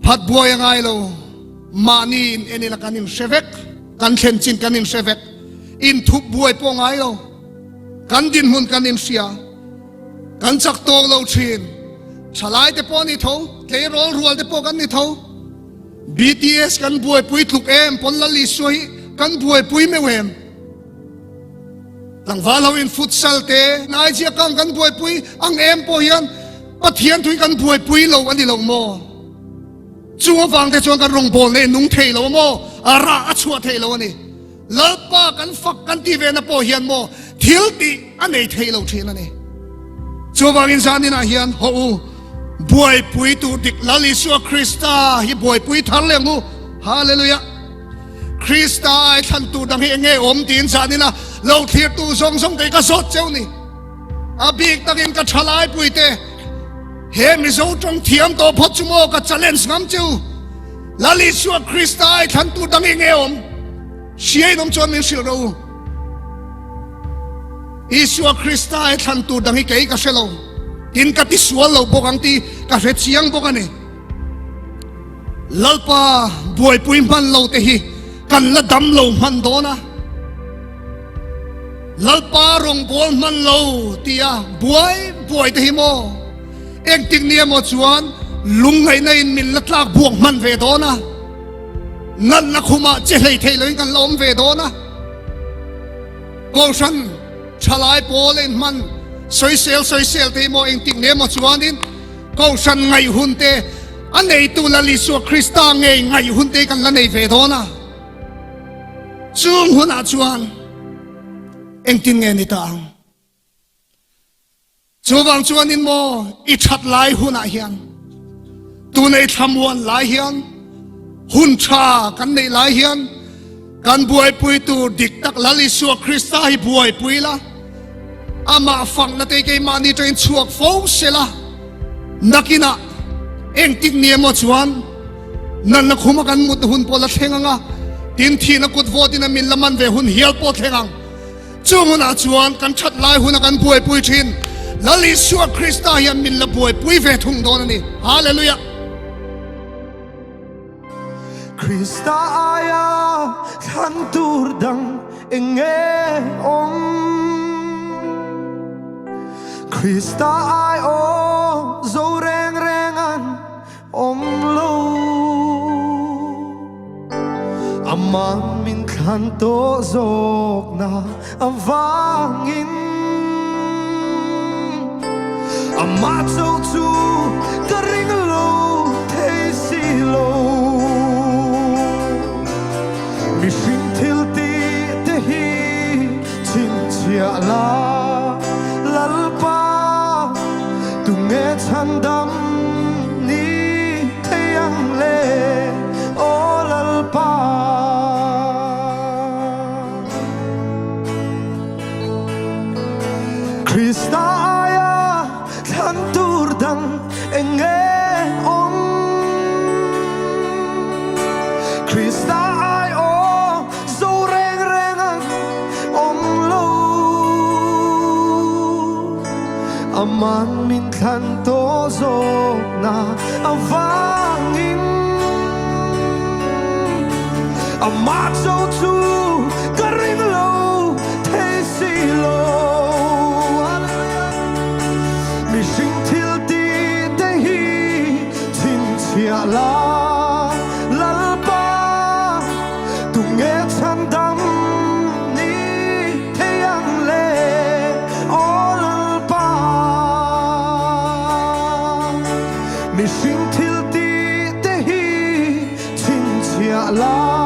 Phat buai a ngai lo. Mahni in en ila kan inhre vek. Kan thlen chin kan inhre vek. Inthup buai pawh ngai lo. Kan dinhmun kan inhria. Kan chak tawk lo thin. Thalai te pawh ni tho, tleirawl rual te pawh kan ni tho. BTS kan buaipui tluk em, pawn Lal Isua hi kan buaipui meuh em? Tlangval ho in futsal te, Naijia kang kan buaipui ang em pawh hian Pathian thu hi kan buaipui lo a ni lo maw? Chung avang te chuan kan rawngbawlna hi nung thei lo maw? A rah a chhuah thei lo a ni. Lalpa kan fak kan tih vena pawh hian maw thil tih a nei thei lo thin a ni. Chuvangin zaninah hian haw u, buaipui tur dik Lal Isua Krista hi buaipui thar leh ang u. Hallelujah! Krista ai thlan tur dang hi eng nge awm tiin zanina lo thlirtu zawng zawng te hi ka zawt cheu ni. A bik takin ka thalaipui te he Mizo tawng thiam tawh phawt chu maw ka challenge ngam cheu. Lal Isua Krista ai thlan tur dang hi nge awm? Hriain awm chuan min hrilh rawh u. Isua Krista ai thlan tur dang hi kei ka hre lo. Tin ka ti sual lo bawk ang ti ka hre chiang bawk a ni. Lalpa buaipui hman lo te hi kan la dam lo hman dawn a. Lalpa rawngbawl hman lo tia buai buai te hi maw engtik ni emaw chuan lungngaihna in min la tlak buak hman ve dawn a. Natna khumah che hlei thei loin kan la awm ve dawn a. Kohhran thalai pawl in hman sawisel sawisel te hi maw engtik ni emaw chuanin Kohhran ngaih hun te, a neitu Lal Isua Krista ngei ngaih hun te kan la nei ve dawn a. Chung hunah chuan engtin nge ni ta ang? Chuvang chuanin maw i that lai hunah hian, tunei thlamuan lai hian, hun tha kan neih lai hian, Kan buaipui tur dik tak Lal Isua Krista hi buaipui la, amah fakna te keimahni atangin chhuak fo se la, nakinah engtik ni emaw chuan natna khuma kan mut hun pawh la thleng ang a, tin thihna kut vawtin a min la man ve hun hial pawh thleng ang. Chung hunah chuan kan that lai huna kan buaipui thin Lal Isua Krista hian min la buaipui ve thung dawn a ni. Hallelujah! Krista aia thlan tur dang eng nge awm? Krista ai aw zo reng reng an awm lo. Amah min thlan tawh zawkna avangin Amah cho chu ka ring lo thei si lo. Mihring thil tih te hi chhinchhiah la, Lalpa tunge chhandam ni thei ang le, aw Lalpa. Krista aia thlan tur dang eng nge awm? Krista ai aw zo reng reng ang awm lo. Aman min thlan tawh zawkna avangin Amah cho chu ka ring lo thei si lo. Mihring thil ti te hi chhinchhiah la, Lalpa tunge chhandam ni thei ang le, aw Lalpa. Mihring thil ti te hi chhinchhiah la.